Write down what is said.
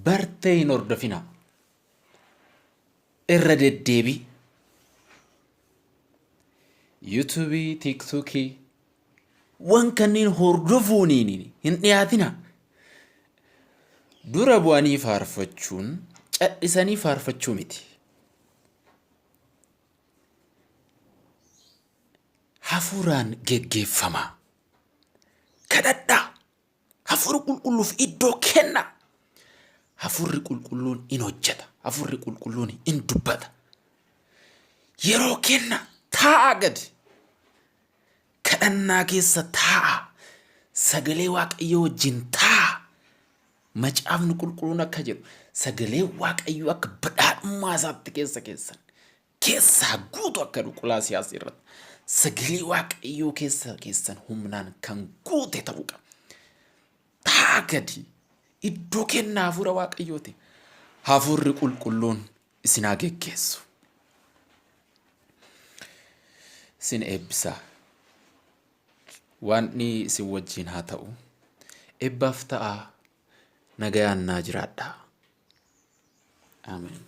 Bartee hin hordofinaa. Irra deddeebii. Yuutuubii, tiiktookii waan kanneen hordofuuniin hin dhiyaatina. Dura bu'anii faarfachuun cadhisanii faarfachuu miti. Hafuuraan geggeeffamaa. Kadhadhaa. Hafuura qulqulluuf iddoo kennaa. Hafuurri qulqulluun in hojjeta. Hafuurri qulqulluun in dubbata. Yeroo kenna taa'aa gadi. Kadhannaa keessa taa'aa. Sagalee Waaqayyoo wajjin taa'aa. Macaafni qulqulluun akka jedhu sagalee Waaqayyoo akka badhaadhummaa isaatti keessa keessan keessaa guutu akka jedhu Qolaasiyaas irratti. Sagalee Waaqayyoo keessa keessan humnaan kan guute ta'uu qaba. Taa'aa gadi iddoo kennaa hafuura Waaqayyooti. Hafuurri qulqulluun isin haa geggeessu. Isin eebbisaa. Waaqni isin wajjin haa ta'u. Eebbaaf ta'aa nagayaan naa jiraadhaa. Ameen.